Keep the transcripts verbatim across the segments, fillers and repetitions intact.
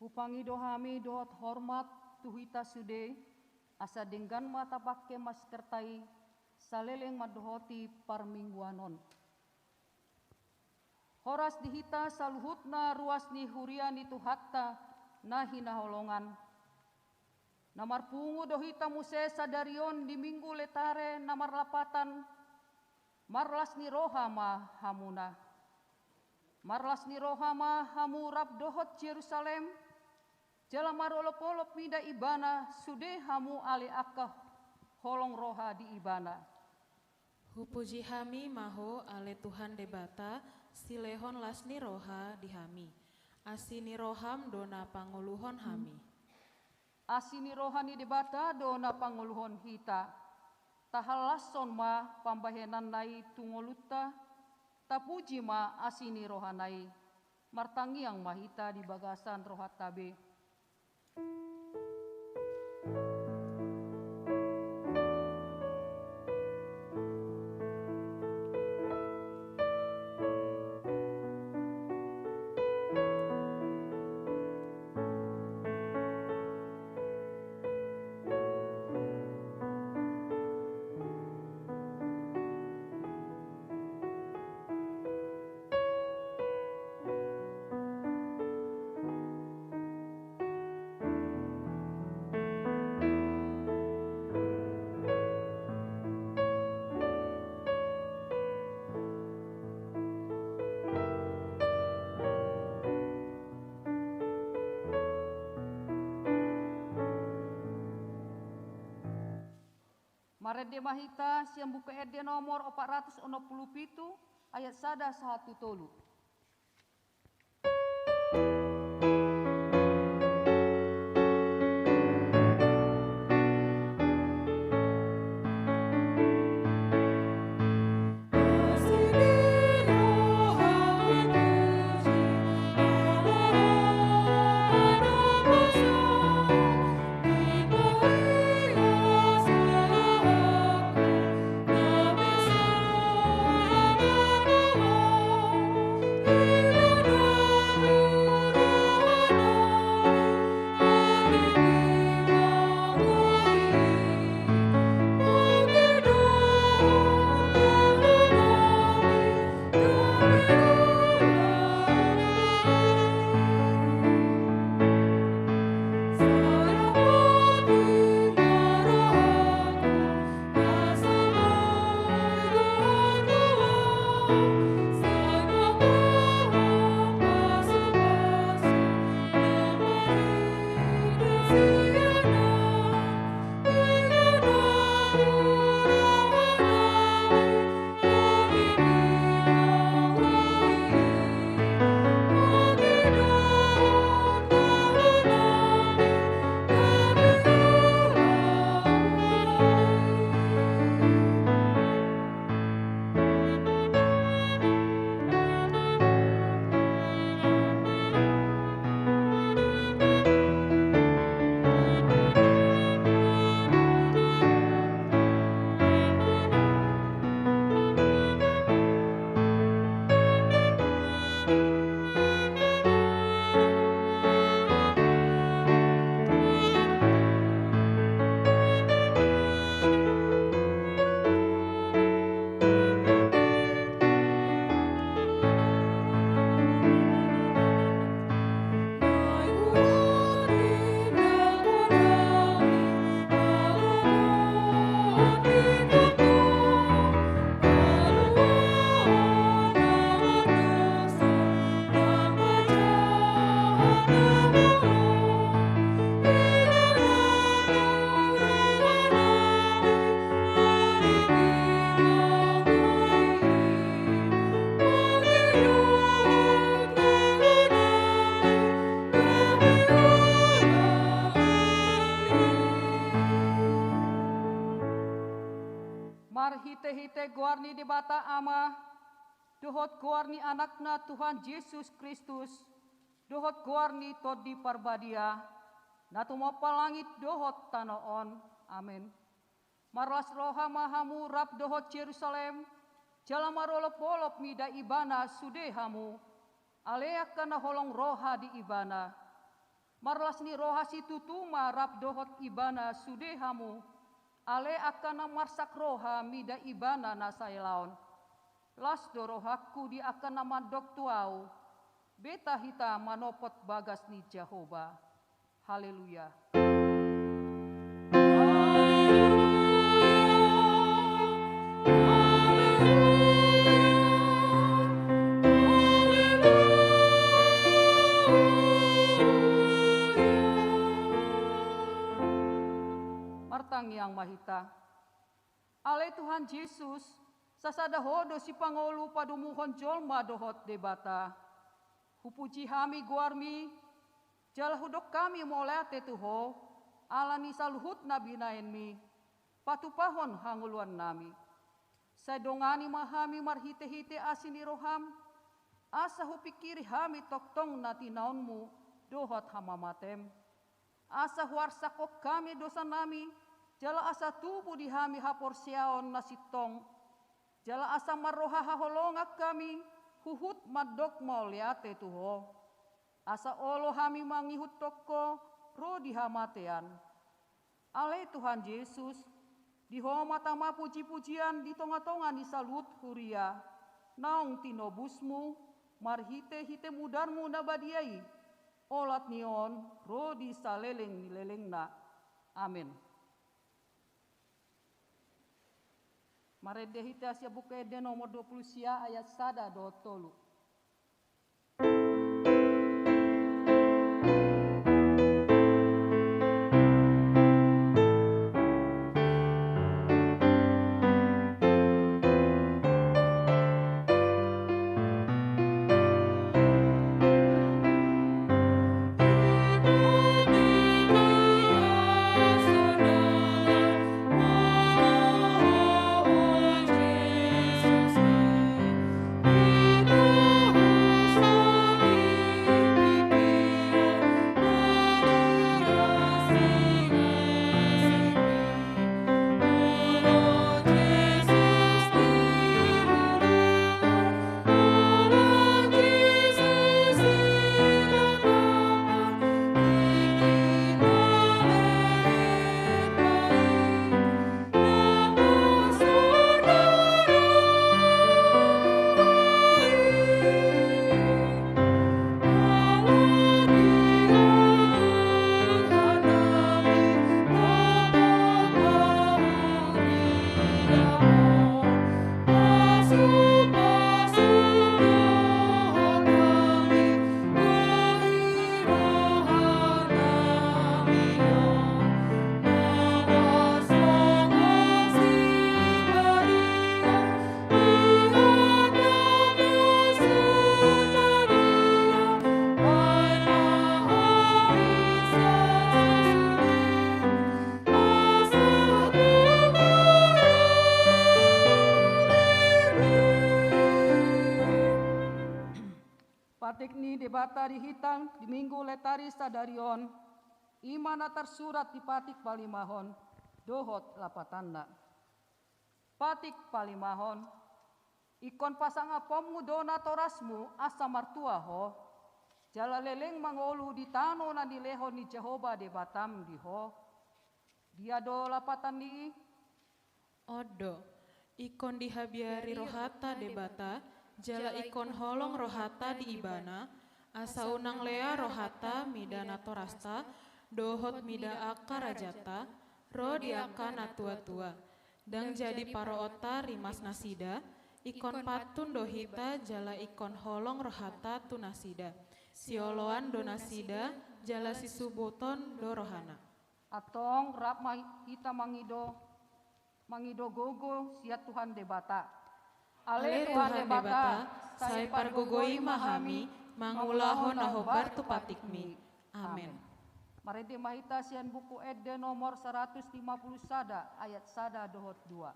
Hupangido hami dohot hormat tu hita sude, asa denggan ma tapangke maskerta i saleleng mandohoti parmingguan on. Horas di hita saluhutna ruas ni huria ni Tuhanta na hinaholongan. Na marpungu do hita muse sadari on di Minggu Letare na marlapatan, marlas ni roha ma hamuna. Marlas ni roha ma hamu rap dohot Jerusalem, jala marolopolop mida ibana sude hamu ale angka holong roha di ibana. Hupuji hami ma Ho ale Tuhan Debata, silehon las ni roha di hami. Asi ni roham do na pangoluhon hami. Asi ni roha ni Debata do na pangoluhon hita. Tahallashon ma pambahenanna i tu ngolunta, tapuji ma asi ni rohana i. Martangiang ma hita di bagasan rohanta be. Marende ma hita sian Buku Ende nomor opat ratus onom pulu pitu, ayat sada sahat tu tolu. Marhitehite goar ni Debata Ama, dohot goar ni Anakna Tuhan Jesus Kristus, dohot goar ni Tondi Parbadia, na tumompa langit dohot tano on. Amen. Marlas roha ma hamu rap dohot Jerusalem, jala marolopolop mida ibana sude hamu, ale angka na holong roha di ibana. Marlas ni roha situtu ma rap dohot Ibana sude hamu, ale angka na marsak roha mida Ibana na saelaon. Las do rohangku di angka na mandok tu ahu, beta hita manopot bagas ni Jahowa. Haleluya. Martangiang ma hita. Ale Tuhan Jesus, sasada Ho do sipangolu padomuhon jolma dohot Debata. Hupuji hami goarMi, jala hudok hami mauliate tu Ho, ala ni saluhut na binahenMi, patupahon hangoluannami. Sai dongani ma hami marhitehite asi ni rohaM, asa hupingkiri hami tongtong na tinaonMu dohot hamamateM. Asa huarsakhon hami dosanami, jala asa tubu di hami haporseaon na sintong, jala asa marroha haholongan hami huhut mandok mauliate tu Ho. Asa olo hami mangihuthon Ho ro di hamatean. Ale Tuhan Jesus, di Ho ma tama pujipujian di tongatonga ni saluhut huria, naung tinobusMu, marhitehite mudarMu na badia i, olat ni on ro di saleleng ni lelengna. Amen. Marende hita sian Buku Ende nomor dua puluh sia ayat sada dohot tolu. Patik ni Debata di hita di Minggu Letari sadari on, i ma na tarsurat di patik palimahon dohot lapatanna. Patik palimahon. Ingkon pasangaponmu do natorasmu asa martua ho, jala leleng mangolu di tano na nilehon ni Jahowa Debatam di ho. Dia do lapatan ni i? On do, ingkon dihabiari rohanta Debata, jala ingkon holong rohanta di Ibana, asa unang lea rohanta mida natorasta, dohot mida angka rajanta, ro di angka na tuatua. Ndang jadi paroonta rimas nasida, ingkon pantun do hita jala ingkon holong rohanta tu nasida. Sioloan do nasida, jala sisubuton do rohana. Antong rap ma hita mangido, mangido gogo sian Tuhan Debata. Ale Tuhan Debata, sai pargogoi ma hami mangulahon na hombar tu patikmi. Amen. Marende ma hita sian Buku Ende nomor saratus lima puluh sada ayat sada dohot dua.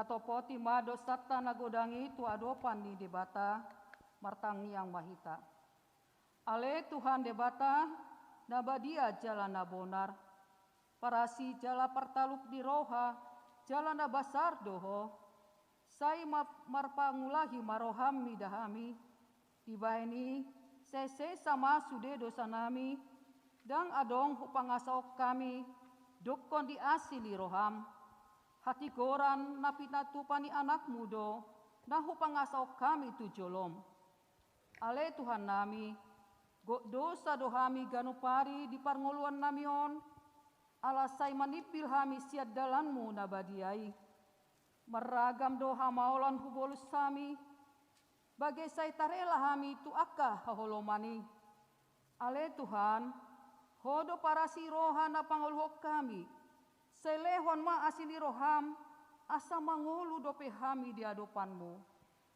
Topoti ma dosanta na godang i tu adopan ni Debata. Martangiang ma hita. Ale Tuhan Debata, na badia jala na bonar, parasi jala partalup ni roha, jala na basar do Ho. Sai ma-, marpangulahi ma roham mida hami. Dibahen i, sai sesa ma sude dosanami, ndang adong hupangasahon hami, dokkon di asi ni roham. Hatigoran na pinatupa ni Anakmu do, na hupangasahon hami tu jolom. Ale Tuhannami, gok dosa do hami ganup ari di parngoluannami on, ala sai manimbil hami sian dalanmu na badia i. Marragam do hamaolon hubolus hami, bage sai tarela hami tu angka haholoman i. Ale Tuhan, Ho do parasi roha na pangoluhon hami. Sai lehon ma asi ni roham, asa mangolu dope hami di adopanmu.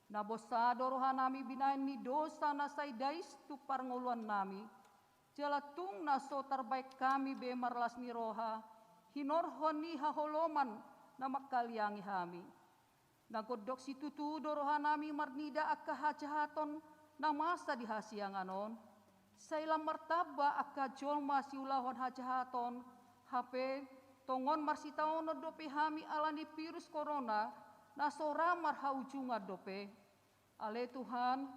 Na bosa do rohanami binahen ni dosa na sai dais tu parngoluannami. Jala tung na so tarbaen hami be marlas ni roha, hinorhon ni haholoman na mangkaliangi hami. Na gondok situtu do rohanami marnida angka hajahaton na masa di hasiangan on. Sai lam martamba angka jolma siulahon hajahaton, hape tongon marsitaonon dope hami ala ni virus korona, na so ra marhaujungan dope. Ale Tuhan,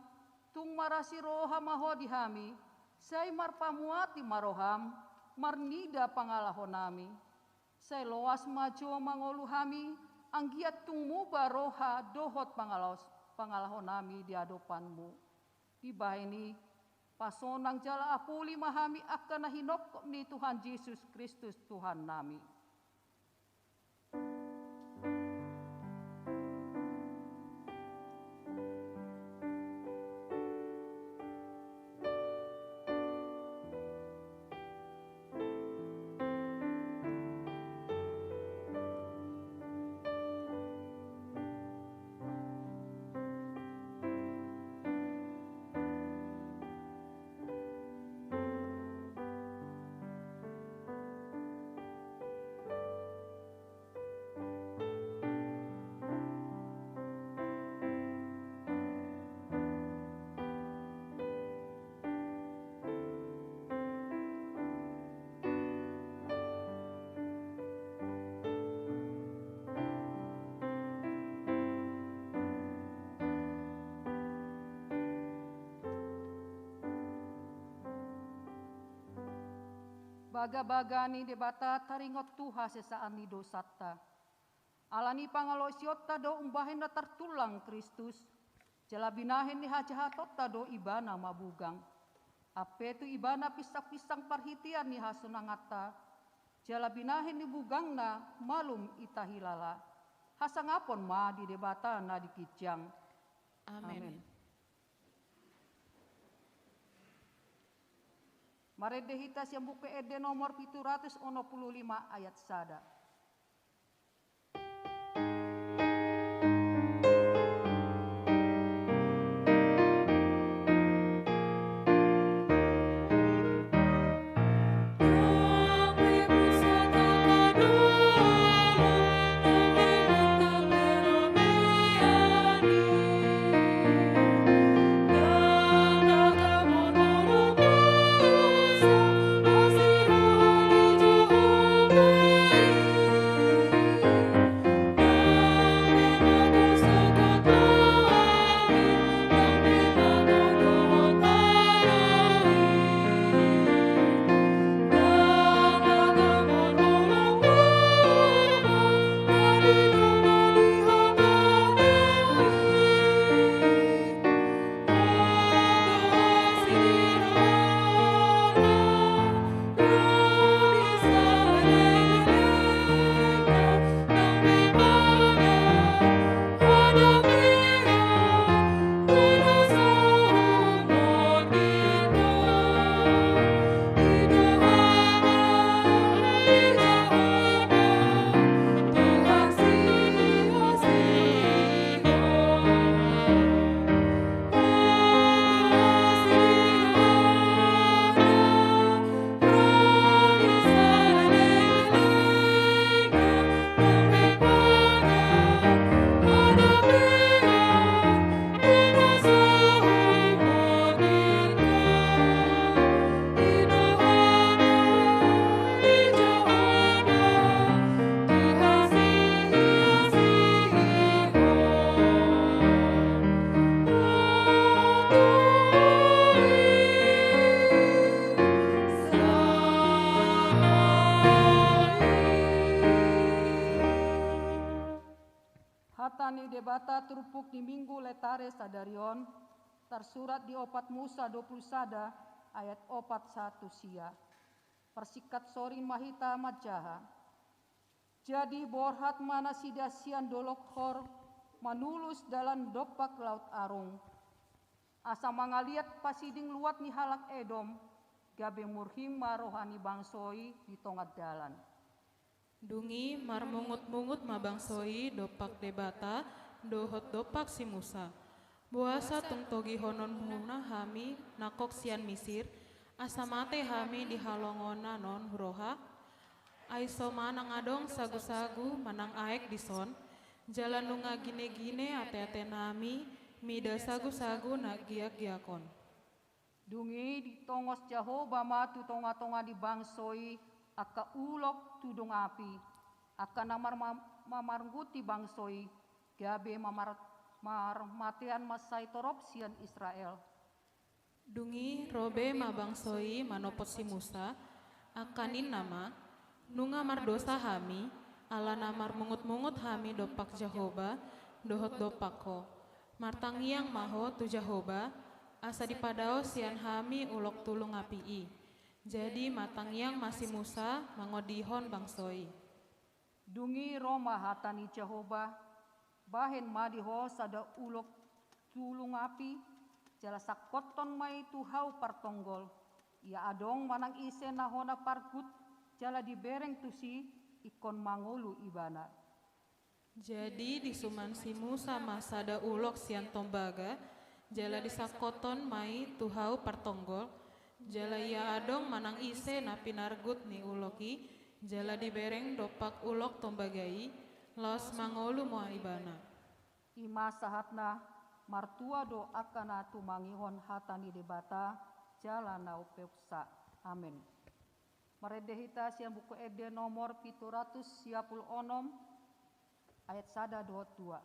tung marasi roha ma Ho di hami, sai marpamuati ma roham, marnida pangalahonami. Sai loas ma jo mangolu hami, anggiat tung muba roha dohot pangalaos-, pangalahonami di adopanmu. Dibahen i, pasonang jala apuli ma hami angka na hinongkop ni Tuhan Jesus Kristus Tuhannami. Bagabaga ni Debata taringot tu hasesaan ni dosanta. Ala ni pangalaosionta do umbahen na tartullang Kristus, jala binahen ni hajahatonta do Ibana mabugang. Ampe tu Ibana pinsangpinsang parhitean ni hasonanganta, jala binahen ni bugangna malum hita hilala. Hasangapon ma di Debata na di ginjang. Amen. Amen. Marende hita sian Buku Ende nomor pitu ratus onom pulu lima ayat sada. Hata ni Debata turpuk di Minggu Letare sadari on, tarsurat di Opat Musa dua pulu sada ayat opat sahat tu sia. Parsingkat sorin ma hita manjaha. Jadi borhat ma nasida sian dolok Hor, manulus dalan dompak laut Arung. Asa mangaliat pasiding luat ni halak Edom, gabe murhing ma roha ni bangso i di tonga dalan. Dung i marmungutmungut ma bangso i dompak Debata dohot dompak si Musa. Boasa tung togihononmuna hami nangkok sian Misir, asa mate hami di halongonan on huroha? Ai so manang adong sagusagu manang aek dison, jala nunga ginegine ateatenami mida sagusagu na giakgiak on. Dung i ditongos Jahowa ma tu tongatonga ni bangso i angka ulok tudung api, angka na mar-, ma-, mamarguti bangso i, gabe mamar-, marmatean mansai torop sian Israel. Dung i ro be ma bangso i manopot si Musa, angka ninna ma: Nunga mardosa hami, ala na marmungutmungut hami dompak Jahowa dohot dompak ho. Martangiang ma ho tu Jahowa, asa dipadao sian hami ulok tulung api i. Jadi martangiang ma si Musa mangondihon bangso i. Dung i ro ma hata ni Jahowa: Bahen ma di ho sada ulok tulung api, jala sangkothon ma i tu hau partonggol. Ia adong manang ise na hona pargut, jala dibereng tusi, ingkon mangolu ibana. Jadi disuman si Musa ma sada ulok sian tombaga, jala disangkothon ma i tu hau partonggol, jala ia adong manang ise na pinargut ni ulok i, jala dibereng dompak ulok tombaga i, laos mangolu ma ibana. I ma sahatna. Martua do angka na tumangihon hata ni Debata, jala na umpeopsa. Amen. Marende hita sian Buku Ende nomor pitu ratus sia pulu onom, ayat sada dohot dua.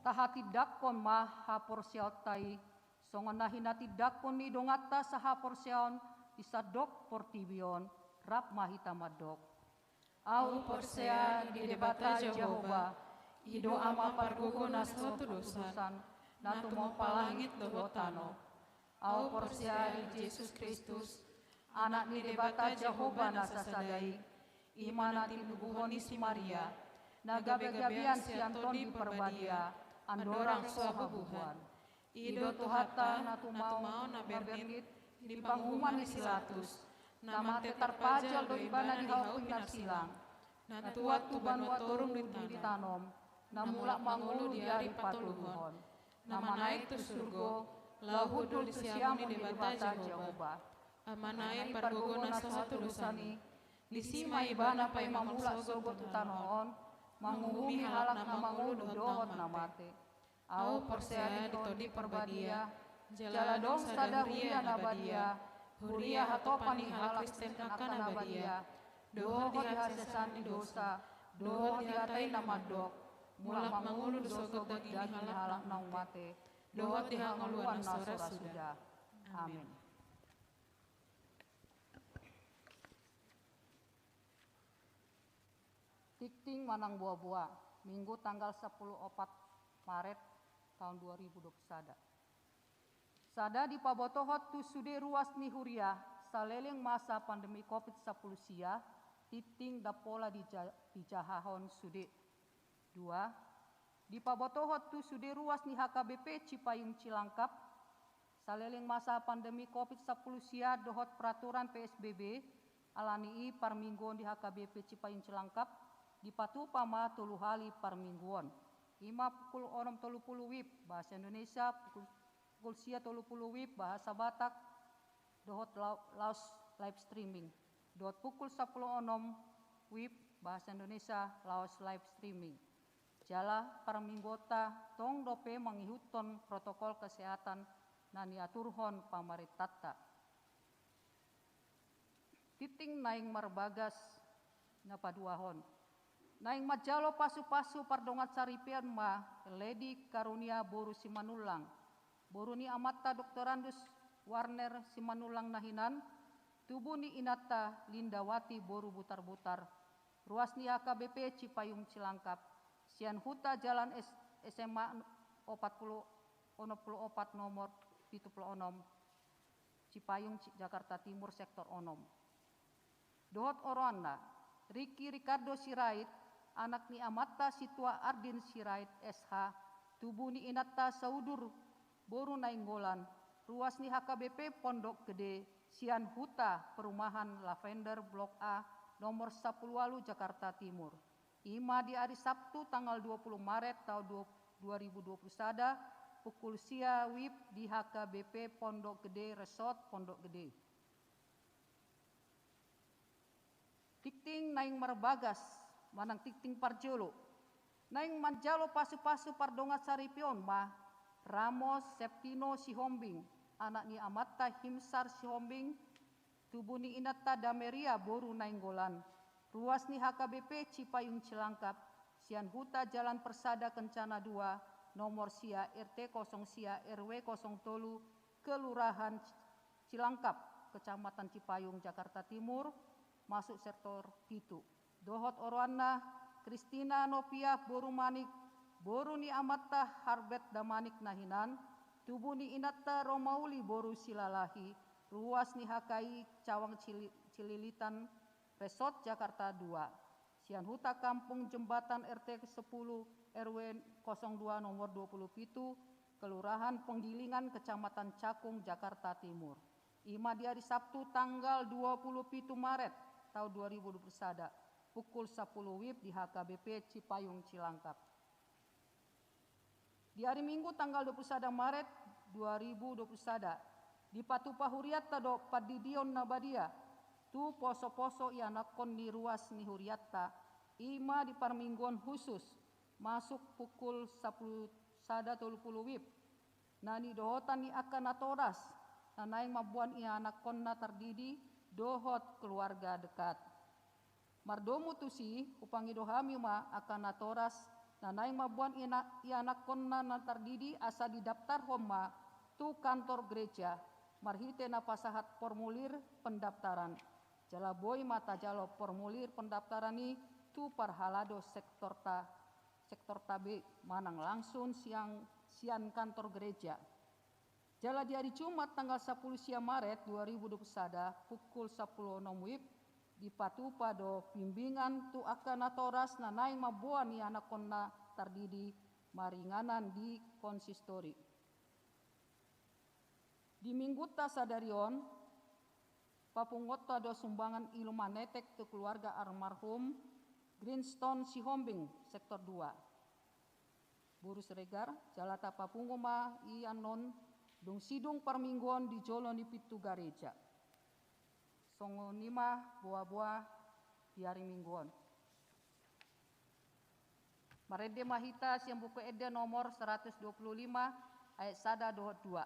Tahatindangkon ma haporseaonta i, songon na hinatindangkon ni donganta sahaporseaon di sandok portibi on. Rap ma hita mandok. Ahu porsea di Debata Jahowa, i do Ama pargogo na so tudosan, na tumompa langit dohot tano. Ahu porsea di Jesus Kristus, Anak ni Debata Jahowa na sasada i, i ma na tinubuhon ni si Maria, na gabegabean sian Tondi Parbadia, andorang so habubuhan. I do Tuhanta na tumaon na bernit di panguhuman ni si Latus, na mate tarpajal do ibana di hau pinarsilang, na tuat tu banua toru dung ditanom, na mulak mangolu di ari patoluhon, na manaek tu surgo, laho hundul di siamun ni Debata Jahowa. Amana i pargogo na so tudosan i, disi ma ibana paima mulak sogot tu tano on, manguhumi halak na mangolu dohot na mate. Ahu porsea di Tondi Parbadia, jala adong sada huria na badia, huria hatopan ni halak Kristen angka na badia, dohot di hasesaan ni dosa, dohot di hata i na mandok, mulak mangolu do sogot daging ni halak naung mate, dohot di hangoluan na so ra suda. Amen. Tingting manang boaboa, Minggu tanggal sampulu opat Maret taon dua ribu dua pulu sada. Sada, dipabotohon tu sude ruas ni huria saleleng masa pandemi Covid sampulu sia, tingting ndang pola dija-, dijahahon sude. Dua, dipabotohon tu sude ruas ni H K B P Cipayung Cilangkap, Saleleng masa pandemi covid sampulu sia dohot peraturan P S B B, alani i parmingguon di H K B P Cipayung Cilangkap dipatupa ma tolu hali parmingguon. I ma pukul onom tolu pulu WIB bahasa Indonesia, pukul, pukul sia tolu pulu WIB bahasa Batak, dohot lau-, laos live streaming. Dohot pukul sampulu onom WIB bahasa Indonesia laos live streaming. Jala parmingguonta tong dope mangihuthon protokol kesehatan na niaturhon pamarentanta. Tingting naeng marbagas na paduahon. Naeng manjalo pasupasu pardongan saripeon ma Lady Karunia boru Simanullang, boru ni amanta Doktorandus Warner Simanullang na hinan, tubu ni inanta Lindawati boru Butarbutar, ruas ni H K B P Cipayung Cilangkap, sian huta Jalan S-, S M A opat pulu, onom pulu opat nomor pitu pulu onom, Cipayung, Ci-, Jakarta Timur, sektor onom. Dohot oroanna, Ricky Ricardo Sirait, anak ni amanta Situa Ardin Sirait S H, tubu ni inanta Saudur boru Nainggolan, ruas ni H K B P Pondok Gede, sian huta perumahan Lavender Blok A, nomor sampulu ualu, Jakarta Timur. I ma di ari Sabtu tanggal dua pulu Maret taon dua, dua ribu dua pulu sada, pukul sia WIB di H K B P Pondok Gede, Resort Pondok Gede. Tingting naeng marbagas manang tingting parjolo. Naeng manjalo pasupasu pardongan saripeon ma Ramos Septino Sihombing, anak ni amanta Himsar Sihombing, tubu ni inanta Dameria boru Nainggolan, ruas ni H K B P Cipayung Cilangkap, sian huta Jalan Persada Kencana dua, nomor sia, R T kosong sia, R W kosong tolu, Kelurahan Cilangkap, Kecamatan Cipayung, Jakarta Timur, masuk sektor pitu. Dohot oroanna, Kristina Nopiah boru Manik, boru ni amanta Harbet Damanik na hinan, tubu ni inanta Romauli boru Silalahi, ruas ni H K I Cawang Cili-, Cililitan, Resort Jakarta dua. Sian huta Kampung Jembatan, R T sepuluh, R W kosong dua, nomor dua puluh pitu, Kelurahan Penggilingan, Kecamatan Cakung, Jakarta Timur. I ma di ari Sabtu tanggal dua puluh pitu Maret taon dua ribu dua puluh sada, pukul sampulu WIB di H K B P Cipayung Cilangkap. Di ari Minggu tanggal dua puluh sada Maret dua ribu dua puluh sada, dipatupa hurianta do pandidion na badia tu poso-poso ianakhon ni ruas ni hurianta, i ma di parmingguon khusus, masuk pukul sampulu sada tolu pulu WIB, na nidohotan ni angka natoras na naeng mamboan ianakhonna tardidi dohot keluarga dekat. Mardomu tusi, hupangido hami ma angka natoras na naeng mamboan iana-, ianakhonna na tardidi asa didaptarhon ma tu kantor gereja marhite na pasahat formulir pendaftaran. Jala boi ma tajalo formulir pendaftaran i tu parhalado sektorta, sektorta B manang langsung sian, sian kantor gereja. Jala di ari Jumat tanggal sampulu sia Maret dua ribu dua puluh sada, pukul sampulu onom WIB, dipatupa do bimbingan tu angka natoras na naeng mamboan ianakhonna tardidi maringanan di konsistori. Di minggunta sadari on, papunguonta do sumbangan ilu manetek tu keluarga almarhum Greenstone Sihombing, sektor dua, boru Siregar, jala tapapungu ma i annon dung sidung parmingguon di jolo ni pintu gareja. Songon i ma boa-boa di ari Minggu on. Marende ma hita sian Buku Ende nomor seratus dua puluh lima, ayat sada dohot dua.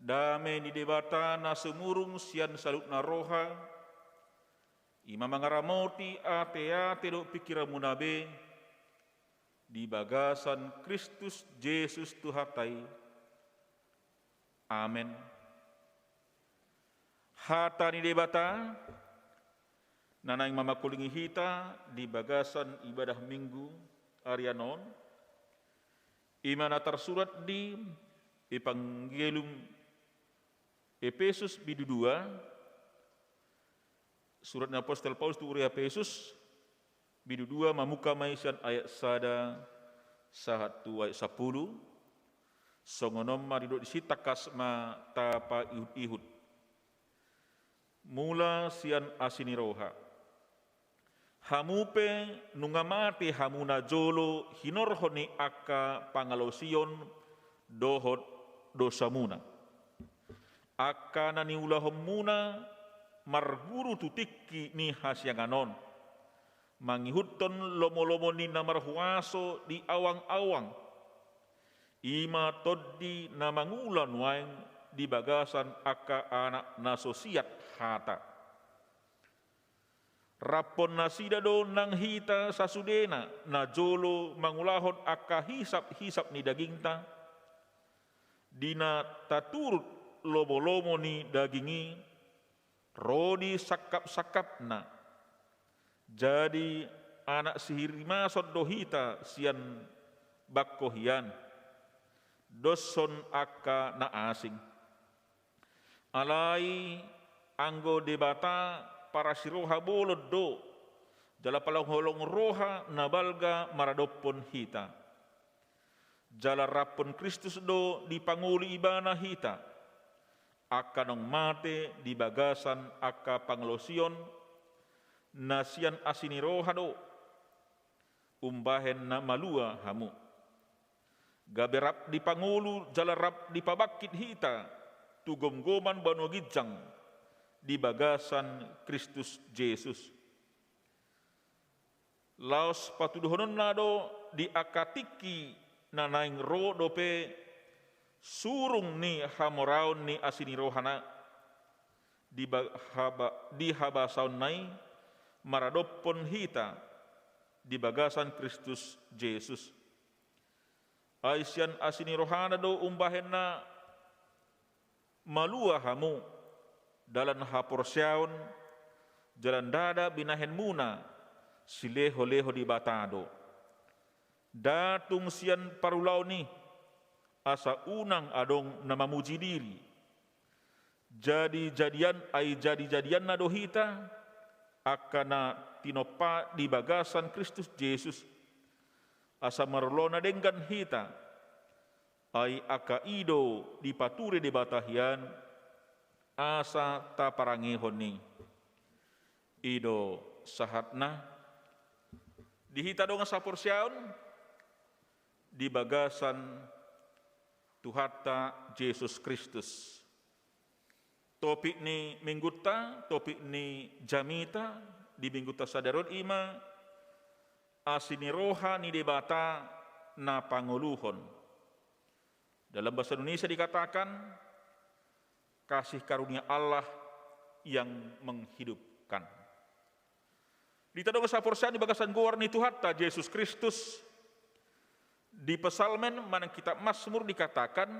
Dame ni Debata na sumurung sian saluhutna roha, i ma mangaramoti ateate dohot pingkiranmuna be, di bagasan Kristus Jesus Tuhanta i. Amen. Hata ni Debata, na naeng mamangkulingi hita di bagasan ibadah Minggu arian on, i ma na tarsurat di Evangelium Epesus bindu dua, surat ni apostel Paulus tu huria Epesus, bindu dua, mamungka ma i sian ayat sada sahat tu ayat sampulu. Songon on ma didok disi, tangkas ma tapaihutihut. Mula sian asi ni roha. Hamu pe nunga mate hamu najolo hinorhon ni angka pangalaosion dohot dosamuna. Angka na niulahonmuna marguru tu tingki ni hasiangan on, mangihuthon lomolomo ni na marhuaso di awangawang, i ma tondi na mangula nuaeng di bagasan angka anak na so siat hata. Raphon nasida do nang hita sasudena najolo mangulahon angka hisaphisap ni dagingta, di na taturut lomolomo ni daging i, ro di sangkapsangkapna. Jadi anak sihirimason do hita sian bangko hian, doshon angka na asing. Alai anggo Debata parasiroha bolon do, jala palaholong roha na balga maradophon hita. Jala raphon Kristus do dipangolu Ibana hita, angka naung mate di bagasan angka pangalaosion, na sian asi ni roha do, umbahen na malua hamu. Gabe rap dipangolu jala rap dipabangkit hita tu gomgoman banua ginjang di bagasan Kristus Jesus. Laos patuduhononna do di angka tingki na naeng ro dope surung ni hamoraon ni asi ni rohana, di ba-, haba-, di habasaonna i maradophon hita di bagasan Kristus Jesus. Ai sian asi ni rohana do umbahen na malua hamu, dalan haporseaon, jala ndada binahenmuna sileholeho Debata do. Nda tung sian parulaon i, asa unang adong na mamuji diri. Jadi-jadian, ai jadi-jadianna do hita, angka na tinompa di bagasan Kristus Jesus, asa marulaon na denggan hita, ai angka i do dipature Debata hian, asa taparangehon i. I do sahatna. Di hita dongan saporseaon, di bagasan Tuhanta Jesus Kristus. Topik ni minggunta, topik ni jamita di minggunta sadari on i ma asi ni roha ni Debata na pangoluhon. Dalam bahasa Indonesia dikatakan, kasih karunia Allah yang menghidupkan. Di hita dongan saporseaon di bagasan goar ni Tuhanta Jesus Kristus, di Psalmen manang kitab Mazmur dikatakan,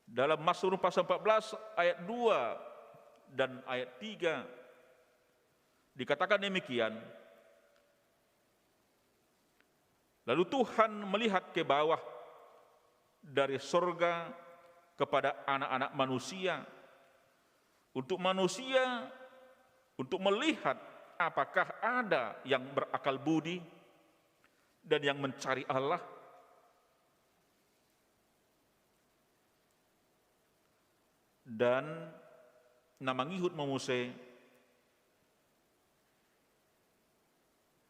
dalam Mazmur pasal empat belas ayat dua dan ayat tiga, dikatakan demikian, lalu Tuhan melihat ke bawah dari sorga kepada anak-anak manusia, untuk manusia, untuk melihat apakah ada yang berakal budi dan yang mencari Allah. Dan na mangihut ma muse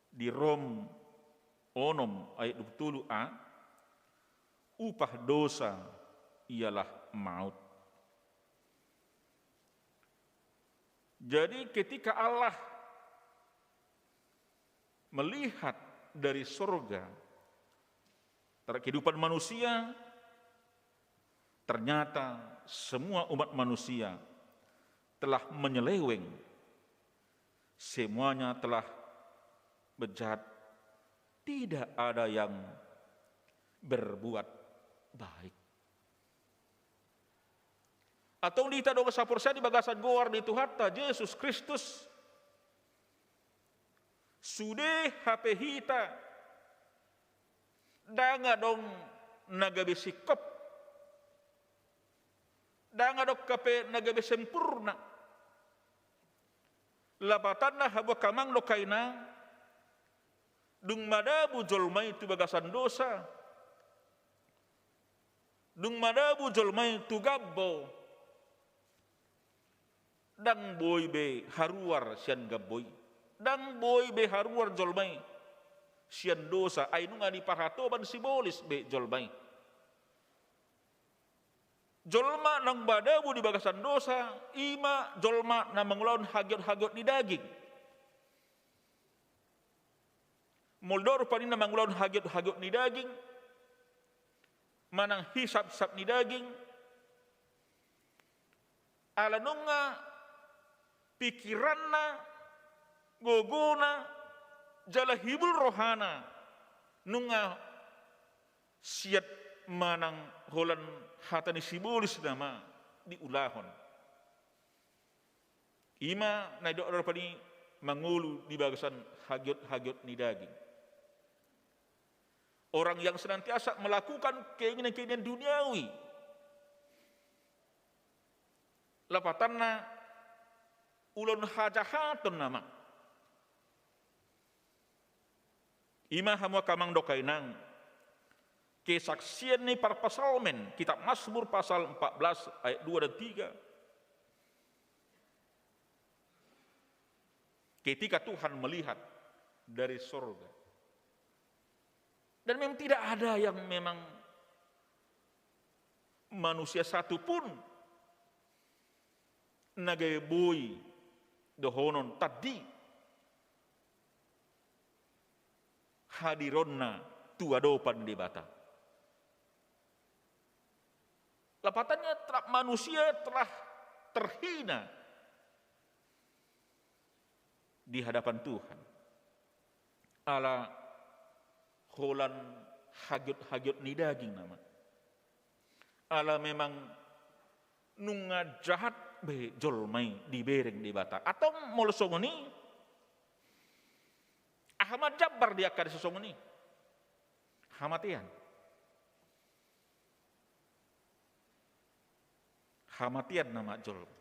di Rom onom ayat dua puluh tolu a, upah dosa ialah maut. Jadi ketika Allah melihat dari sorga terhadap kehidupan manusia, ternyata Semua umat manusia telah menyeleweng, semuanya telah berjahat, tidak ada yang berbuat baik. Antong di hita dongan saporseaon di bagasan goar ni Tuhanta Jesus Kristus, sude hape hita ndang adong na gabe singkop, ndang adong hape na gabe sempurna. Lapatanna hamu angka amang dohot inang, dung madabu jolma i tu bagasan dosa, dung madabu jolma i tu gambo, ndang boi be haruar sian gambo i, ndang boi be haruar jolma i sian dosa, ai nunga diparhatoban sibolis be jolma i. Jolma naung madabu di bagasan dosa, i ma jolma na mangulahon hagiot-hagiot ni daging. Molo didok rupani na mangulahon hagiot-hagiot ni daging, manang hisap-hisap ni daging, ala nunga pikiranna, gogona, jala hibul rohana, nunga siat manang holan hata ni sibolis nama diulahon. I ma na didok rupani mangolu di bagasan hagiot-hagiot ni daging. Orang yang senantiasa melakukan keinginan-keinginan duniawi. Lapatanna ulaon hajahaton nama. I ma hamu angka amang dohot inang, kesaksian ni parpsalmen, kitab Mazmur pasal empat belas ayat dua dan tiga. Ketika Tuhan melihat dari sorga. Dan memang tidak ada yang memang manusia satu pun na gabe boi dohonon tandi hadironna tu adopan Debata. Lapatanna telah manusia telah terhina di hadapan Tuhan. Ala holan hagiot-hagiot ni daging nama. Ala memang nunga jahat be jolma i dibereng Debata. Antong molo songon i, aha ma jambar di angka na songon i? Hamatean. Hamatean nama jolma.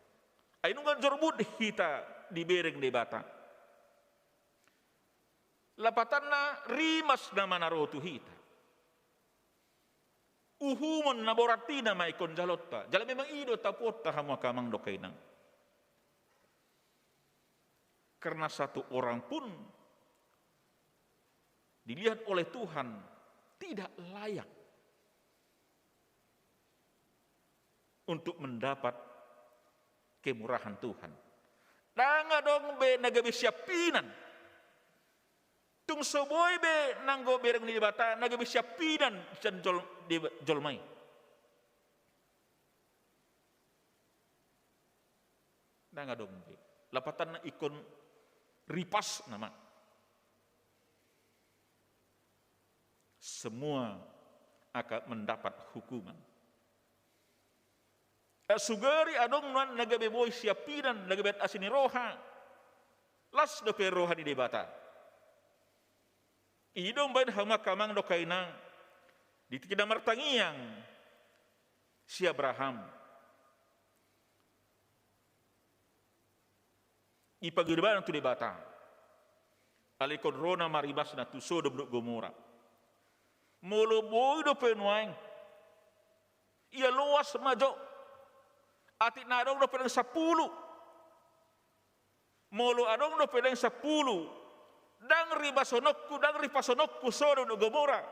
Ai nunga jorbut hita dibereng Debata. Lapatanna rimas nama na ro tu hita. Uhumon na borat i nama ingkon jalonta. Jala memang i do tapuonta hamu angka amang dohot inang. Karena satu orang pun dilihat oleh Tuhan tidak layak untuk mendapat kemurahan Tuhan. Ndang adong be na gabe siampinan. Tung so boi be nanggo bereng ni Debata na gabe siampinan sian jol-, di jolma i. Ndang adong be. Lapatanna ingkon ripas nama. Semua akan mendapat hukuman. Eh, sugari adong nuan na gabe boi siampinan, na gabe asi ni roha. Las dope roha ni Debata. I do umbahen hamu angka amang dohot inang. Di tingki na martangiang si Abraham. Ipagidebana tu Debata. Alai ingkon ro nama rimasna tu Sodom dohot Gomora. Molo boi dope nuaeng. Ia loas ma jo. Atik na adong dope naeng sampulu. Molo adong dope naeng sampulu. Ndang rimasononku, ndang ripasononku Sodom dohot Gomora.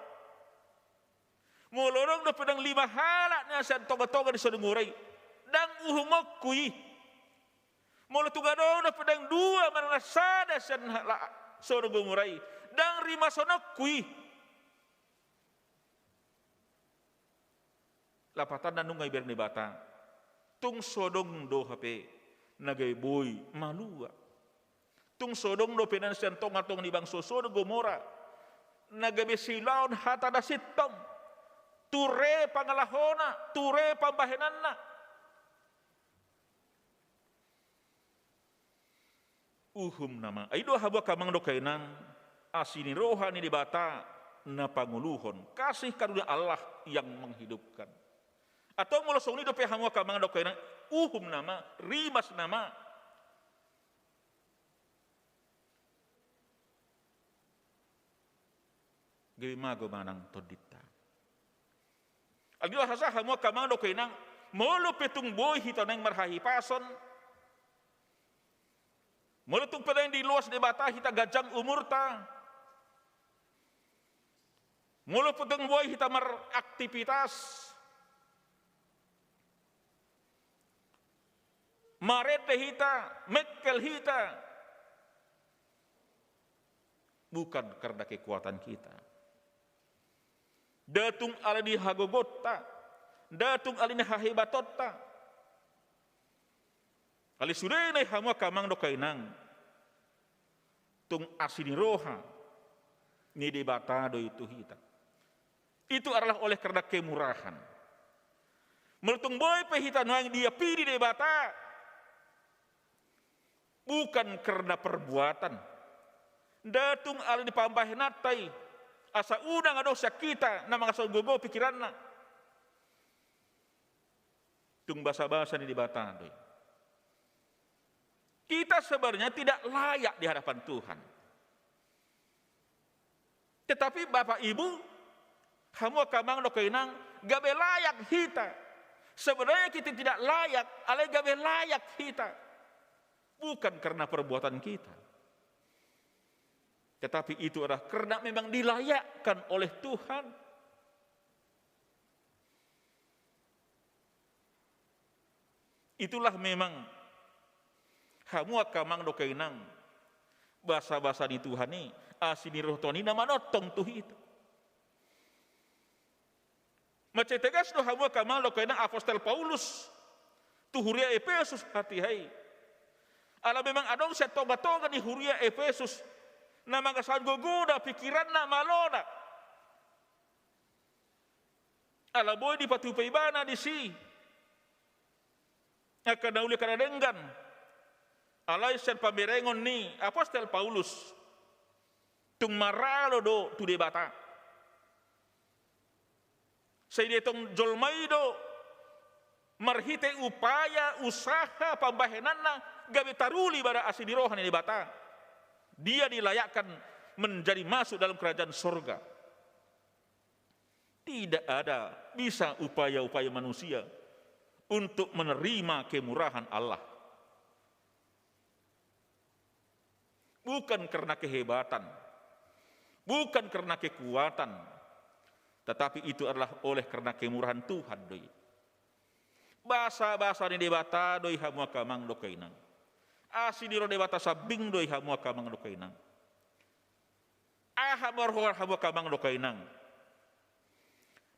Molo adong dope naeng lima halak na sian tonga-tonga ni Sodom Gomora i, ndang uhumonku i. Molo tung adong dope naeng dua manang na sada sian halak Sodom Gomora i, ndang rimasononku i. Lapatanna nunga ibereng Debata. Tung so adong do hape na gabe boi malua. Tung so adong dope na sian tongatonga ni bangso Sodom Gomora na gabe siulaon hata na sintong, ture pangalahona, ture pambahenanna. Uhum nama. Ai do hamu angka amang dohot inang, asi ni roha ni Debata na pangoluhon, kasih karunia Allah yang menghidupkan. Atau molo songon i dope hamu angka amang dohot inang, uhum nama, rimas nama. Gabe mago manang tondinta. Alai do asa hamu angka amang dohot inang, molo pe tung boi hita naeng marhahipason, molo tung pe naeng diloas Debata hita ganjang umurta, molo pe tung boi hita maraktivitas, marende hita, mengkel hita, bukan karena kekuatan kita. Nda tung alani hagogoonta, nda tung alani hahebatonta. Alai sudena i hamu angka amang dohot inang, tung asi ni roha ni Debata do i tu hita. Itu adalah oleh karena kemurahan. Molo tung boi pe hita nuaeng diampidi Debata, bukan karena perbuatan. Nda tung alani pambahenanta i, asa unang adong sian hita na mangasahon gogo pikiranna. Tung basabasa ni Debata do i. Kita sebenarnya tidak layak di hadapan Tuhan. Tetapi Bapak Ibu, hamu angka amang dohot inang, gabe layak hita. Sebenarnya kita tidak layak, alai gabe layak hita. Bukan karena perbuatan kita. Tetapi itu adalah karena memang dilayakkan oleh Tuhan. Itulah memang hamu angka amang dohot inang, basabasa ni Tuhan i, asi ni roha ni Tuhan i na manongtong tu hita. Mansai tegas do hamu angka amang dohot inang apostel Paulus tu huria Epesus hatiha i. Ala memang adong sian tongatonga ni huria Epesus na mangasahon gogona, pikiranna, malona. Ala boi dipatupa ibana disi angka na uli angka na denggan. Alai sian pamerengon ni apostel Paulus, tung maralo do tu Debata. Sai dietong jolma i do marhite upaya, usaha, pambahenanna gabe taruli ibana asi ni roha ni Debata. Dia dilayakkan menjadi masuk dalam kerajaan sorga. Tidak ada bisa upaya-upaya manusia untuk menerima kemurahan Allah. Bukan karena kehebatan, bukan karena kekuatan, tetapi itu adalah oleh karena kemurahan Tuhan do i. Basabasa ni Debata do i hamu angka amang dohot inang. Asi ni roha Debata sambing do i hamu angka amang dohot inang. Aha ma roha hamu angka amang dohot inang?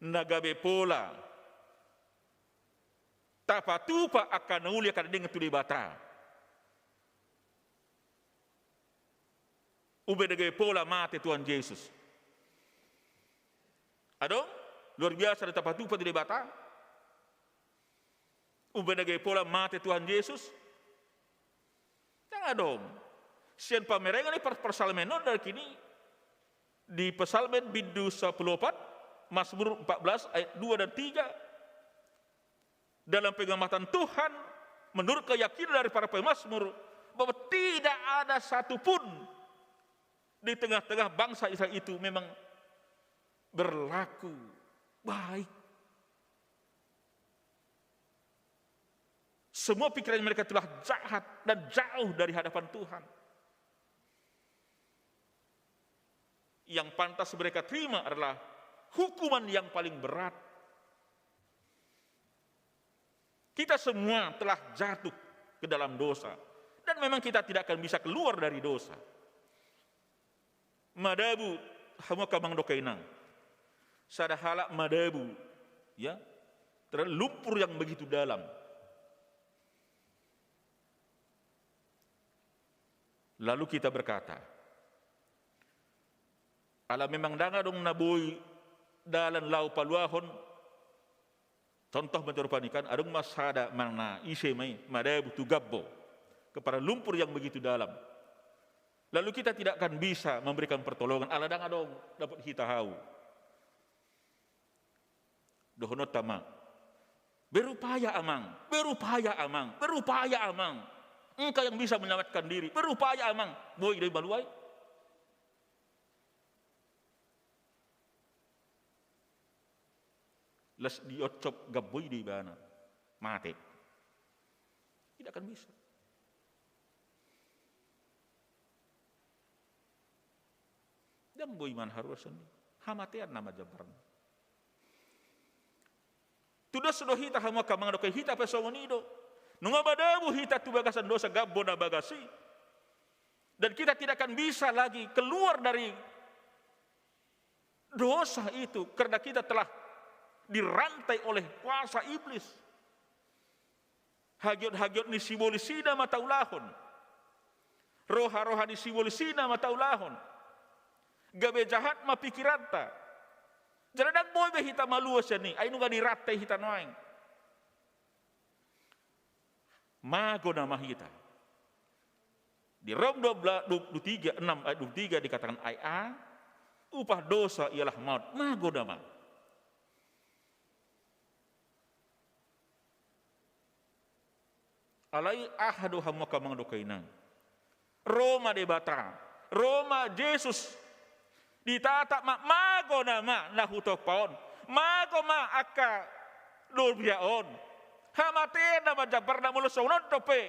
Na gabe pola tapatupa angka na uli angka na denggan tu Debata. Umbahen na gabe pola mate Tuhan Jesus. Adong luar biasa na tapatupa tu Debata? Umbahen na gabe pola mate Tuhan Jesus? Ndang adong. Sian pamerengon ni par-, parpsalmen on, dari kini di Psalmen bindu sampulu opat, Mazmur empat belas ayat dua dan tiga. Dalam pengamatan Tuhan, menurut keyakinan dari para pemazmur, bahwa tidak ada satu pun di tengah-tengah bangsa Israel itu memang berlaku baik. Semua pikiran mereka itulah jahat dan jauh dari hadapan Tuhan. Yang pantas mereka terima adalah hukuman yang paling berat. Kita semua telah jatuh ke dalam dosa. Dan memang kita tidak akan bisa keluar dari dosa. Madabu, hamu angka amang dohot inang. Sada halak madabu, ya, terlumpur yang begitu dalam. Lalu kita berkata, ala memang ndang adong na boi dalan laho paluahon, contoh ma tu rupa ni kan, adong ma sada ma na ise ma i, madabu tu gambo, kepada lumpur yang begitu dalam. Lalu kita tidak akan bisa memberikan pertolongan, ala ndang adong dapot hita hau. Dohononta ma, berupaya amang, berupaya amang, berupaya amang. Engkau yang bisa menyelamatkan diri, berupaya amang. Boi do i malua i? Las dioncop gambo i do ibana. Mate. Tidak akan bisa. Ndang boi manang haruason i. Hamatean nama jambarna. Tudos do hita hamu angka amang dohot inang, hita pe songon i do. Nunga madabu hita tu bagasan dosa gambo na bagas i. Dan kita tidak akan bisa lagi keluar dari dosa itu karena kita telah dirantai oleh kuasa iblis. Hagiot-hagiot ni sibolis i nama taulahon. Roha-roha ni sibolis i nama taulahon. Gabe jahat ma pikiranta. Jala ndang boi be hita malua sian i, ai nunga dirantai hita nuaeng. Mago nama hita. Di Rom dua belas, dua puluh tiga, enam ayat dua puluh tiga dikatakan ai a, upah dosa ialah maut. Mago nama. Alai aha do hamu angka amang dohot inang? Ro ma Debata, ro ma Jesus. Ditatap ma, mago nama na hutompa on. Mago ma angka dolbia on. Hamatean nama jambarna molo songon on dope.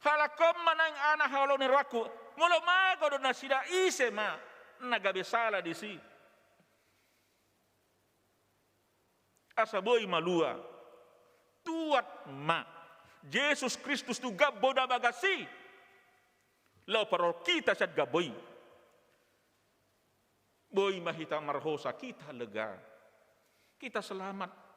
Halak on ma naeng ana haholongan ni rohangku. Molo mago do nasida, ise ma na gabe sala disi? Asa boi malua. Tuat ma Jesus Kristus tu gambo na bagas i. Laho parorot hita sian gambo i. Boi ma hita marhosa, kita lega. Kita selamat.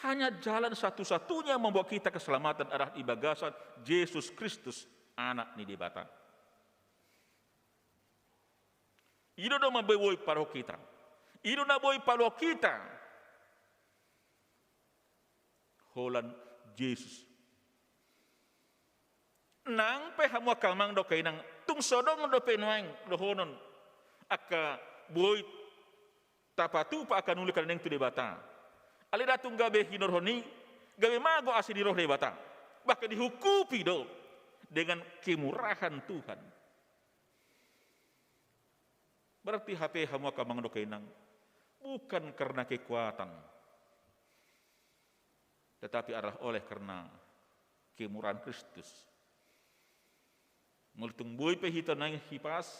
Hanya jalan satu-satunya membawa kita keselamatan adalah di bagasan Jesus Kristus, Anak ni Debata. I do na boi parorot hita. I do na boi paluahon hita. Holan Jesus. Nang pe hamu angka amang dohot inang, tung so adong dope nuaeng dohonon angka boi tapatupa angka na uli na naeng tu Debata. Alai nda tung gabe hinorhon i, gabe mago asi ni roha Debata. Bahkan dihukupi do dengan kemurahan Tuhan. Berarti hape hamu angka amang dohot inang, bukan karena kekuatan, tetapi adalah oleh karena kemurahan Kristus. Molo tung boi pe hita nuaeng hipas,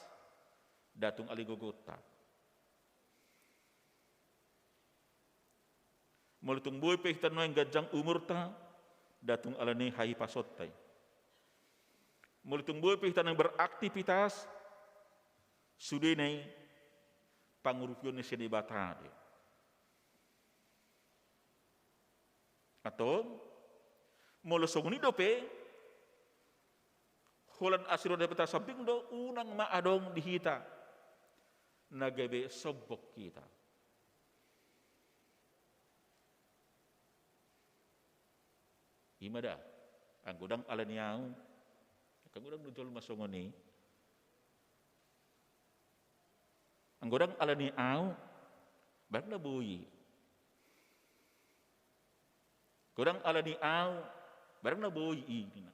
nda tung ala ni gogonta. Molo tung boi pe hita nuaeng ganjang umurta, nda tung ala ni hahipasonta i. Molo tung boi pe hita nuaeng beraktivitas, sudena i pangurupion ni sian Debata do i. Antong, molo songon i dope, holan asi ni roha Debata sambing do, unang ma adong di hita na gabe sombong hita. I ma da, anggo ndang ala ni ahu, anggo ndang do jolma songon i, anggo ndang ala ni ahu, barang na boi. Anggo ndang ala ni ahu, barang na boi i, ninna.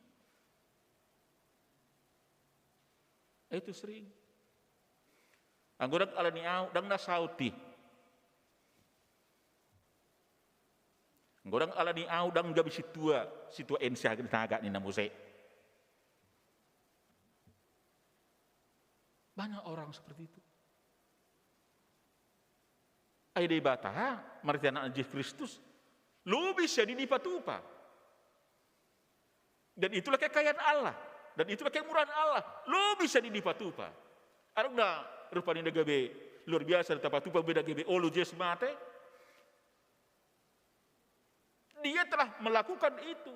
Itu sering. Anggo ndang ala ni ahu, ndang na saut i. Anggo ndang ala ni ahu, ndang gabe sintua, sintua N C H G na agak ninna muse. Banyak orang seperti itu. Ai Debata, marhite Anakna Jesus Kristus, lobi sian i dipatupa. Dan itulah kekayaan Allah. Dan itulah kemurahan Allah. Lobi sian i dipatupa. Adong da rupani na gabe luar biasa na tapatupa, boi na gabe olo Jesus mate. Dia telah melakukan itu.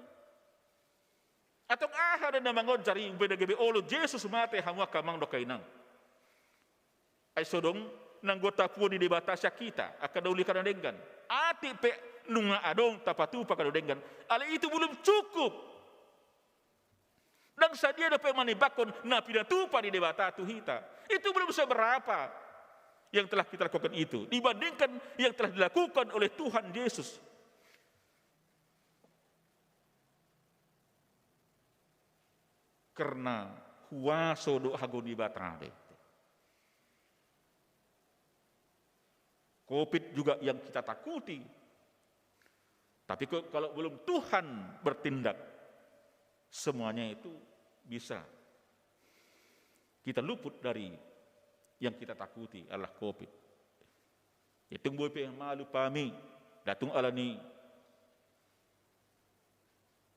Antong aha do na mangonjar i, umbahen na gabe olo Jesus mate, hamu angka amang dohot inang? Ai so adong nanggo tapuo ni Debata sian hita angka na uli, angka na denggan. Atik pe nunga adong tapatupa angka na denggan, alai itu belum cukup. Ndang sadia dope manimbangkon na pinatupa ni Debata tu hita. Itu belum seberapa yang telah kita lakukan itu dibandingkan yang telah dilakukan oleh Tuhan Yesus. Karena huaso dohot hago ni Debata be. Covid juga yang kita takuti. Tapi ko-, kalau belum Tuhan bertindak, semuanya itu bisa kita luput dari yang kita takuti, adalah Covid. Tung boi pe malu hami, ndang tung alani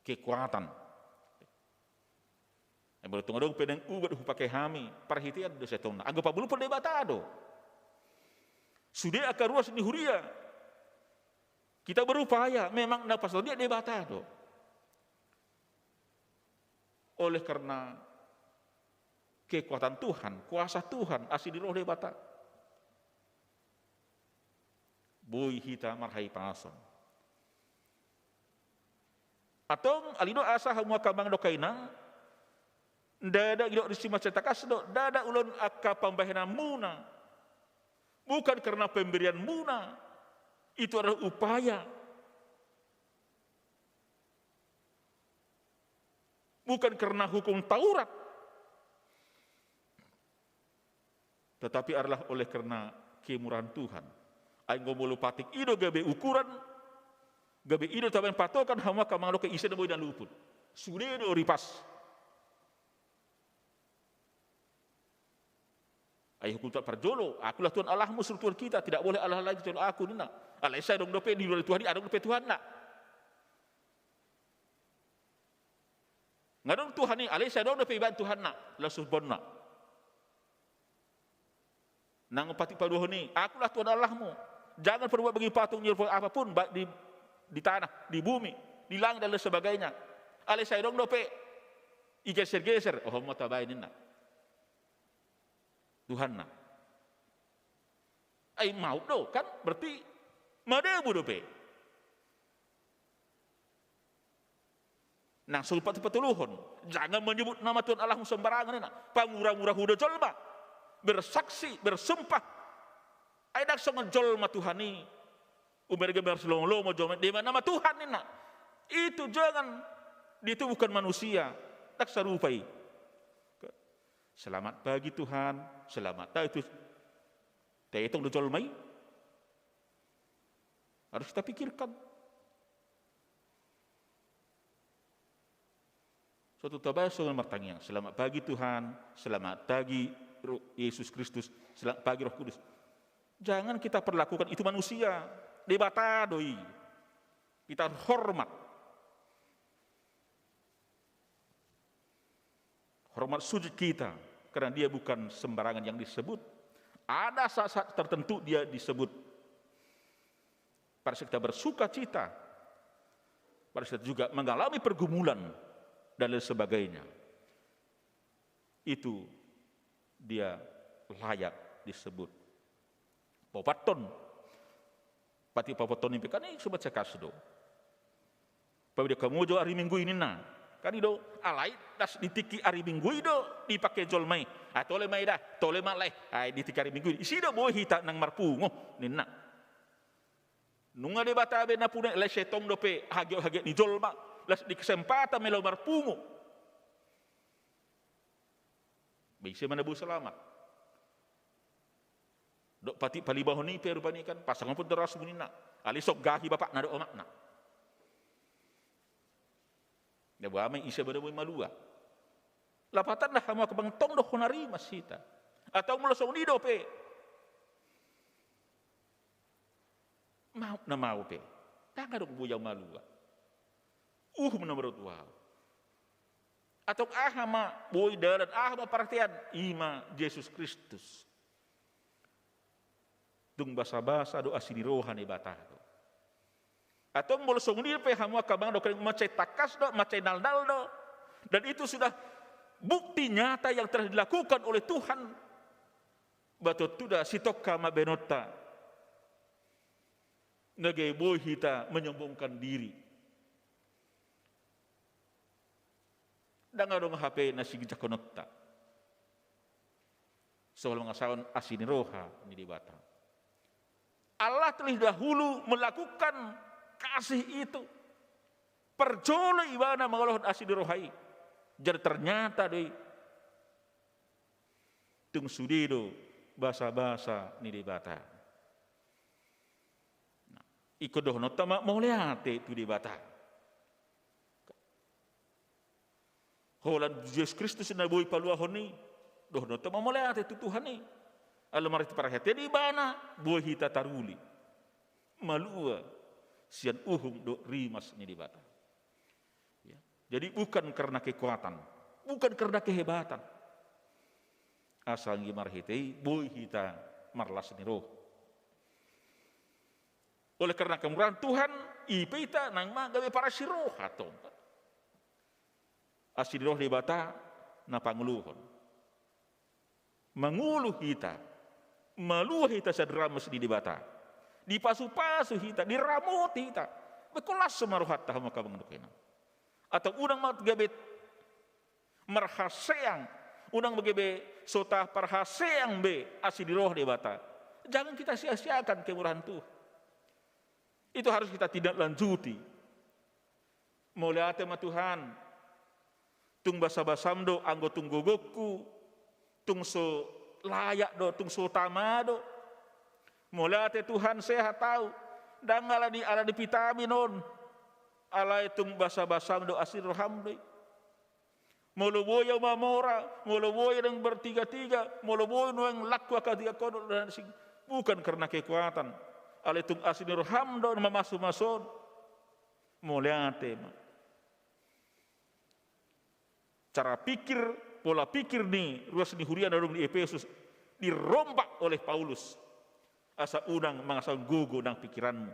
kekuatan. Ai molo tung adong pe naeng ubat hupake hami, parhitean do sian Tuhan. Anggo pabolihon Debata do. Sude angka ruas ni huria, kita berupaya, memang na pasadia Debata do. Oleh karena kekuatan Tuhan, kuasa Tuhan, asi ni roh Debata, boi hita marhahipason. Antong, alai do asa hamu angka amang dohot inang, ndada, didok disi mansai tangkas do, ndada ulaon angka pambahenanmuna. Bukan karena pemberianmuna, itu adalah upaya. Bukan karena hukum Taurat. Tetapi adalah oleh karena kemurahan Tuhan. Ai anggo molo patik i do gabe ukuran, gabe i do tabaen patokan, hamu angka amang dohot inang, ise do boi na luput? Sude do ripas. Ai hukum Taurat parjolo, "Akulah Tuhan Allahmu, seluruh Tuhan kita, tidak boleh Allah lain kecuali Aku," ninna. Alai sai adong dope di luar Tuhan i, adong dope Tuhanna. Nunga adong Tuhan i, alai sai adong dope ibaen Tuhanna, laos sumbonna. Nang patik paduahon i, "Akulah Tuhan Allahmu, jangan perbuat bagi patung nyerupai apa pun, baik di, di tanah, di bumi, di langit, dan lain sebagainya." Alai sai adong dope igeser-geser, "Oh, ma tabaen," ninna, "Tuhanna." Ai maup do, kan? Berarti madebu dope. Nang sahat patoluhon, "Jangan menyebut nama Tuhan Allahmu sembarangan," ninna. Pamura-mura huda jolma, bersaksi, bersumpah. Ai ndang songon jolma Tuhan i. Umbahen gabe marsilomo-lomo jolma, "Dia nama Tuhan," ninna. Itu jangan, dia itu bukan manusia. Ndang sarupa i. "Selamat pagi Tuhan, selamat pagi Tuhan." Taetong do jolma i. Harus kita pikirkan. Suatu tabaso martangiang, "Selamat pagi Tuhan, selamat pagi Ro-, Yesus Kristus, selamat pagi Roh Kudus." Jangan kita perlakukan itu manusia, Debata do i. Kita hormat. Hormat sujud kita, karena Dia bukan sembarangan yang disebut. Ada saat-saat tertentu Dia disebut. Pada saat kita bersuka cita, pada saat juga mengalami pergumulan, dan lain sebagainya. Itu Dia layak disebut. Paopathon. Patik paopathon i pe kan i sude mansai tangkas do. Paboa hamu jo ari Minggu i ninna. Kan i do, alai laos di tingki ari Minggu i do dipake jolma i. "Ah, tole ma i da, tole ma lae. Ai di tingki ari Minggu i, disi do boi hita nang marpungu," ninna. Nunga Debata be nampuna, laos sai adong dope hagiot-hagiot ni jolma, laos di kesempatan ma i laho marpungu. Ba ise ma na boi selamat? Dok patik palimahon i pe rupani kan, "Pasangapon do rasmu," ninna. "Alai songgahi bapakna dohot omakna." Na boha ma i, ise ma na boi malua? Lapatanna hamu angka amang, tong do hona rimas hita. Atau molo songon i dope, maup na maup pe, ndang adong boi ahu malua. Uhum na mardongan tu ahu. Antong aha ma boi dalan, aha ma parhitean? I ma Jesus Kristus. Tung basa-basa do, asi ni roha ni Debata do. Antong molo songon i pe hamu angka amang dohot inang, mansai tangkas do, mansai nalnal do. Dan itu sudah bukti nyata yang telah dilakukan oleh Tuhan. Ba tontu da sitongka ma baenonta na gabe boi hita menyombongkan diri. Ndang adong hape na siginjangkononta soal mangasahon asi ni roha ni Debata. Allah terlebih dahulu melakukan kasih itu. Parjolo ibana mangalehon asi ni roha i. Jadi ternyata do i tung sude do basabasa ni Debata. Nah, ingkon dohononta ma mauliate tu Debata. Holan Jesus Kristus na boi paluahon i, dohononta ma mauliate tu Tuhan i. Alai marhite parhitean ibana boi hita taruli malua sian uhum dohot rimas ni Debata. Ya. Jadi bukan karena kekuatan, bukan karena kehebatan. Asa anggi marhite i boi hita marlas ni roha. Oleh karena kemurahan Tuhan, i pe hita naeng ma gabe parasi roha tong. Asi ni roha Debata na pangoluhon. Mangolu hita, malua hita sian rimas ni Debata. Dipasupasu hita, diramoti hita. Be ingkon las ma rohanta hamu angka amang dohot inang. Atau unang ma gabe marhaseang, unang ma gabe so taparhaseang be asi ni roha Debata. Jangan kita sia-siakan kemurahan Tuhan. Itu harus kita tindak lanjuti. Mauliate ma Tuhan. Tung basabasam do anggo tung gogoku, tung so layak do, tung so tama do. Mauliate Tuhan, sehat au. Ndang ala ni, ala ni vitamin on. Alai tung basabasam do, asi ni roham do i. Molo boi au mamora, molo boi naeng bertiga-tiga, molo boi naeng laku angka tiga kodok dan sing, bukan karena kekuatan. Alai tung asi ni roham do na mamasu-masu on. Mauliate ma. Cara pikir, pola pikir ni ruas ni huria na adong di Efesus dirombak oleh Paulus. Asa unang mangasahon gogo nang pikiranmu.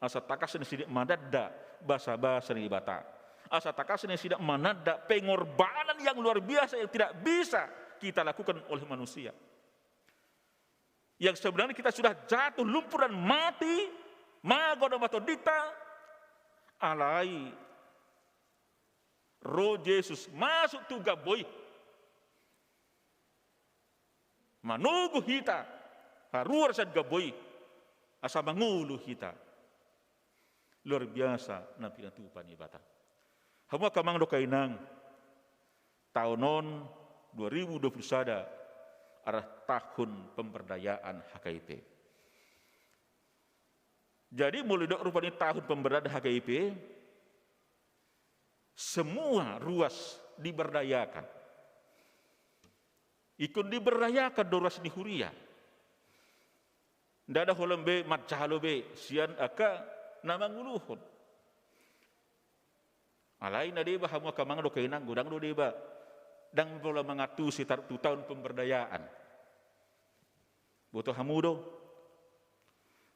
Asa tangkas nasida mananda basabasa ni Debata. Asa tangkas nasida mananda pengorbanan yang luar biasa yang tidak bisa kita lakukan oleh manusia. Yang sebenarnya kita sudah jatuh lumpur dan mati, mago do ma tondinta, alai ro Jesus masuk tu gabbo i, manogu hita, haruar sian gabbo i, asa mangolu hita. Luar biasa na pinatupa ni Debata. Hamu angka amang dohot inang, taon on dua ribu dua puluh sada adalah tahun pemberdayaan H K I P. Jadi molo didok rupani tahun pemberdayaan H K I P, semua ruas diberdayakan. Ingkon diberdayakan do ruas ni huria. Ndada holan be manjalo be sian angka na manguluhon. Alai na deba hamu angka amang dohot inang, godang do deba. Ndang pola mangantusi tar-, tu tahun pemberdayaan. Boto hamu do.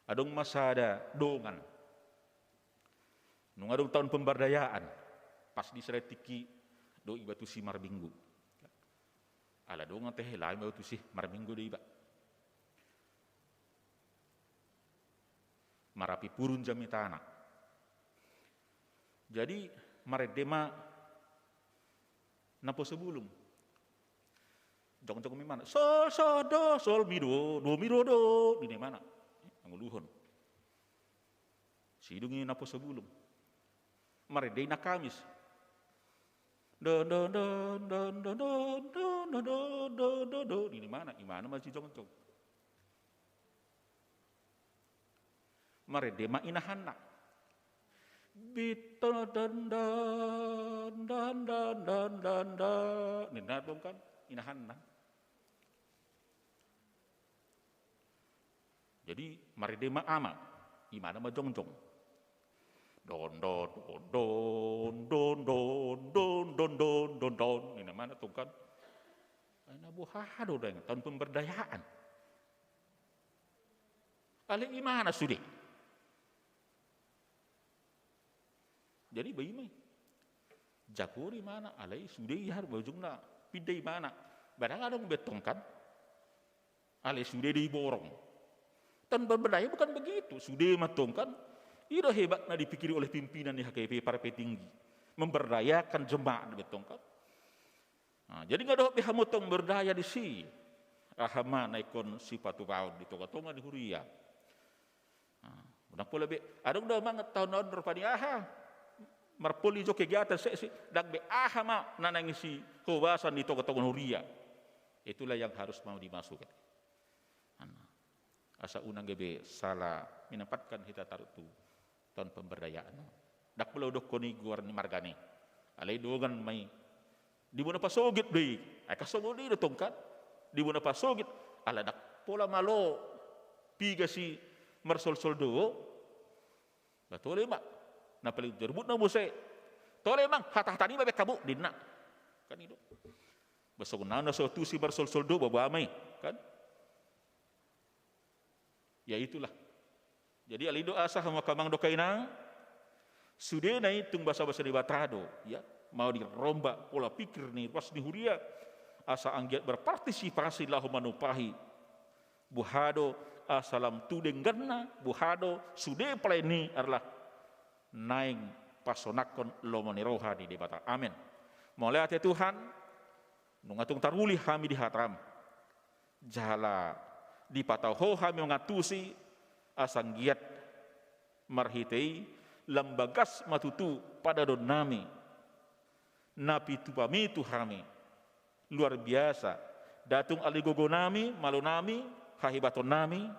Adong ma sada dongan. Nunga adong tahun pemberdayaan. Pas di sada tingki do iba tusi marminggu. Ala dongan tehe laho ma iba tusi marminggu do iba. Marapi purun jamitana. Jadi marende ma naposo bulung. Jongjong ma imana. Sol, sol, do, sol, mi, do, do, mi, do, do. Ninna imana. Manguluhon. Sidung i naposo bulung. Marende i na Kamis. Don, don, don, ninna imana, imana ma sijongjong. Marende ma inahanna. Bito don don don don don don don. Ninna tong kan inahanna. Jadi marende ma ama, imana ma jongjong. Don don don don don don don don don don. Ninna imana tong kan. Ai na boha do daeng tahun pemberdayaan. Alai imana sude. Jadi baima i. Jago do imana, alai sude i, haru ujungna pinda imana. Ba ndang adong be tong kan. Alai sude do i borong. Ton pemberdaya bukan begitu, sude ma tong kan. I do hebatna dipikiri oleh pimpinan ni H K P Partai Tinggi. Memberdayakan jemaat be tong kan. Nah, jadi nga dohot be hamu tong berdaya disi. Aha ma na ingkon sipatupaon di tongatonga ni huria. Nah, unang pola be, adong do amang taon on rupani aha, marpoli jo kegiatan se, se, ndang be aha ma na naeng sihobasan di tongatonga ni huria. Itulah yang harus mau dimasukkan. Nah, asa unang gabe salah menempatkan hita tarutu taon pemberdayaan. Ndang pola hudokkon i goar ni margana. Alai dongan ma i. Di bona pasogit do i. Ai kan songon i do tong kan. Di bona pasogit. Ala ndang pola malo piga si marsolsol do. Ba tole ma. Na paling jorbutna muse. Tole amang, hatahatahon i ma baen hamu ninna. Kan i do. Ba songon na so tusi marsolsol do, ba boha ma i kan. Ya itulah. Jadi ala i do asa hamu angka amang dohot inang, sudena i tung basabasa ni Debata do, ya, mau diromba pola pikir ni ruas ni huria, asa anggiat berpartisipasi laho manumpahi. Boha do asa lam tu dengganna, boha do sude pelayan i adalah naeng pasonangkon lomo ni roha ni Debata. Amen. Mauliate Tuhan, nunga tung taruli hami di hatam. Jala dipatau Ho hami mangantusi, asa anggiat marhite i lam bagas ma tutu padaodon nami. Na pitupa mi tu hami. Luar biasa. Ndang tung alai gogo nami, malo nami, hahebaton nami,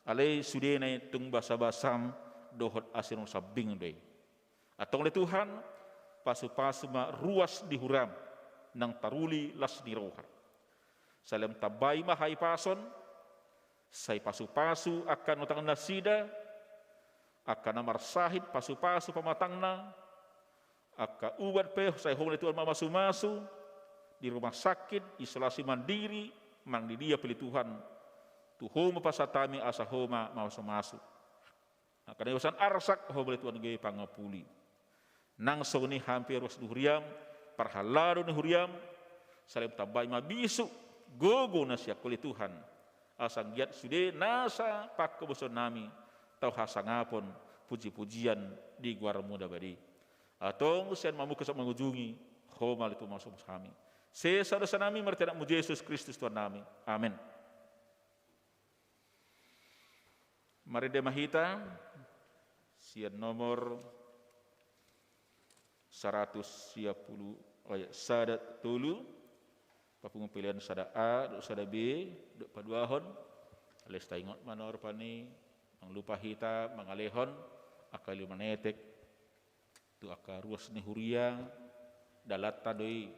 alai sudena i tung basabasam dohot asi ni roha sambing do i. Antong ale Tuhan, pasupasu ma ruas ni huriam, nang taruli las ni roha. Sai lam tambai ma hahipason, sai pasupasu angka na hutang nasida, angka na marsahit pasupasu pamatangna, angka ubat pe sai Ho ma ale Tuhan mamasumasu, di rumah sakit, isolasi mandiri, manang di dia pe ale Tuhan, tu Ho ma pasahat hami asa Ho ma mamasumasu. Angka na dison arsak, Ho ma ale Tuhan gabe pangapuli. Nang songon i hami pe ruas ni huriam, parhalado ni huriam, sai lam tambai ma bisuk, gogo na sian Ho ale Tuhan. Asa anggiat sude nasa panghobason nami, tau hasangapon, pujipujian di goarmu na badia. Antong sian mamungka sahat mangujungi, Ho ma ale Tuhan mamasumasu hami. Sesa dosa nami, marhite Anakmu Jesus Kristus Tuhan nami. Amen. Marende ma hita sian nomor saratus sia pulu, oh ya, sada tolu, papungu pelean sada A dohot sada B, dohot paduahon, alai taingot ma na rupani, unang lupa hita mangalehon angka lilu manetek tu angka ruas ni huria, dalanta do i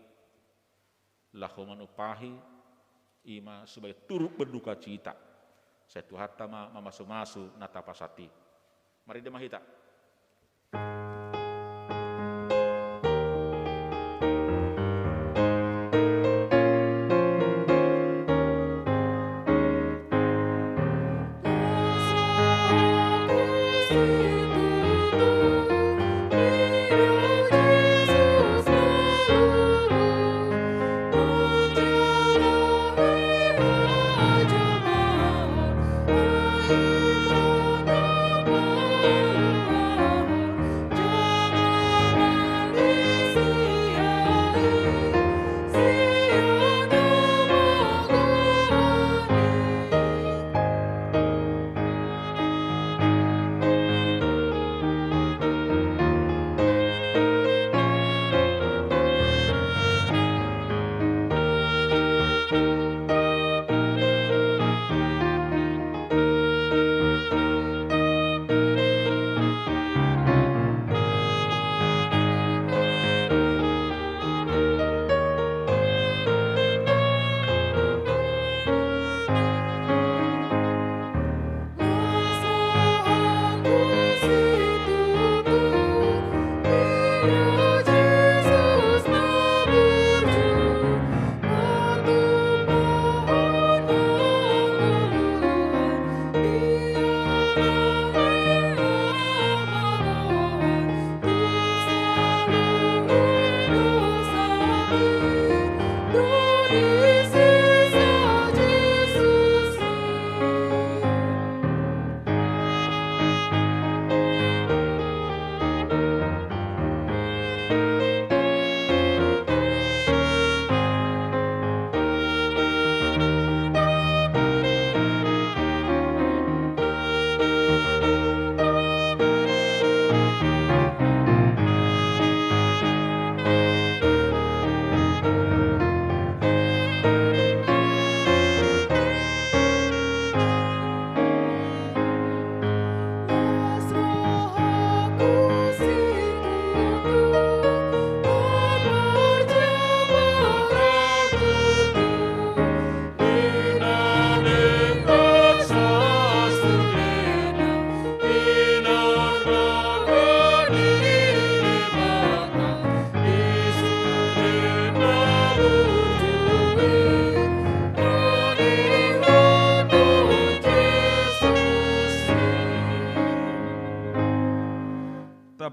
laho manumpahi, i ma sebagai turut berdukacita. Sai Tuhanta ma mamasumasu na tapasahat i. Marende ma hita.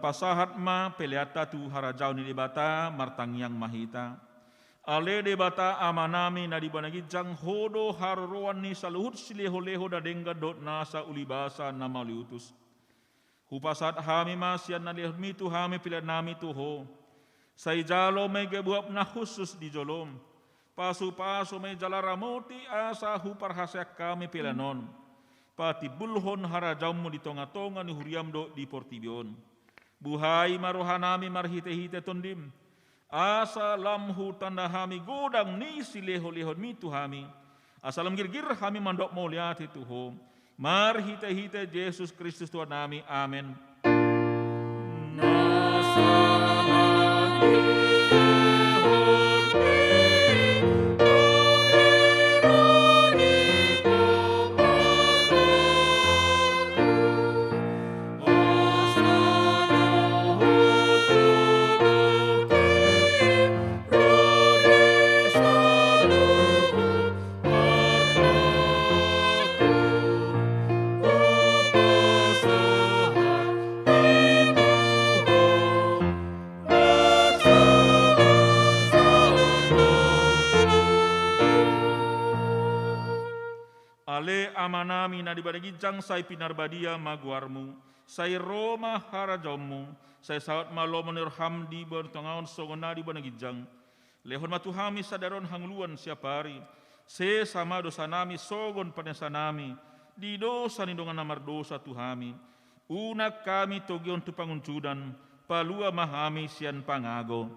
Pasahat ma peleanta tu harajaon ni Debata, martangiang ma hita. Ale Debata Amanami na di banua ginjang, Ho do haroroan ni saluhut silehonlehon na denggan dohot nasa ulibasa na mauliutus. Hupasahat hami ma sian na nilehonMi tu hami peleannami tu Ho. Sai jalo ma i gabe uap na hushus di joloM. Pasupasu ma i jala ramoti asa huparhaseang hami pelean on patimbulhon harajaonMu di tongatonga ni huriaM dohot di portibi on. Buhai ma rohanami marhitehite TondiM, asa lam hutanda hami godang ni silehonlehonMi tu hami, asa lam girgir hami mandok mauliate tu Ho. Marhitehite Jesus Kristus Tuhannami. Amen. Ale Amanami na di banua ginjang, sai pinarbadia ma goarMu, sai ro ma harajaonMu, sai saut ma lomo ni rohaM di banua tonga on songon na di banua ginjang. Lehon ma tu hami sadari on hangoluan siapari. Sesa ma dosanami songon panesanami di dosa ni dongan na mardosa tu hami. Unang hami togihon tu pangunjunan, palua ma hami sian pangago.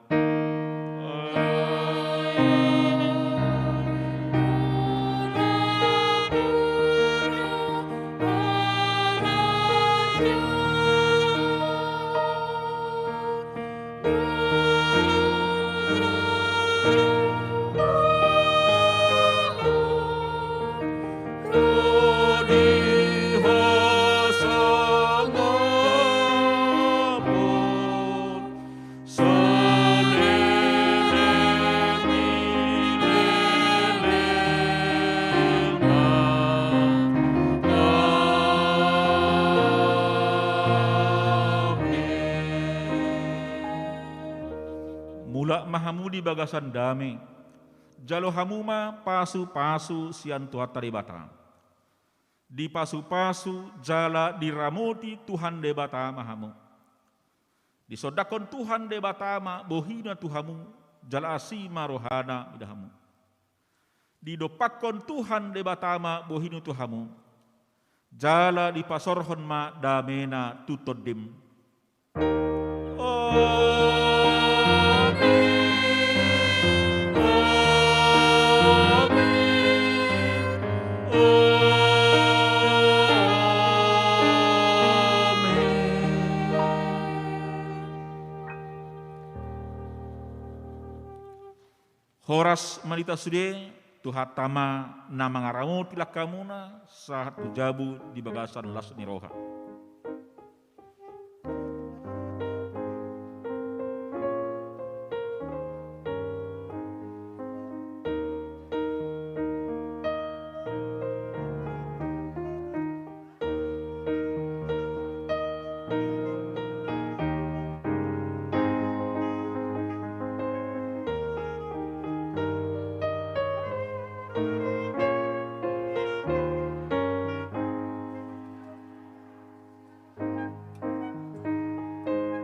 Mulak ma hamu di bagasan dame, jalo hamu ma pasupasu sian Tuhanta Debata. Dipasupasu jala diramoti Tuhan Debata ma hamu. Disondangkon Tuhan Debata ma bohiNa tu hamu, jala asi ma rohaNa mida hamu. Didompakkon Tuhan Debata ma bohiNa tu hamu, jala dipasorhon ma dameNa tu tondim. Amen. Amen. Amen. Horas ma di hita sude, Tuhanta ma na mangaramoti langkamuna sahat tu jabu di bagasan las ni roha.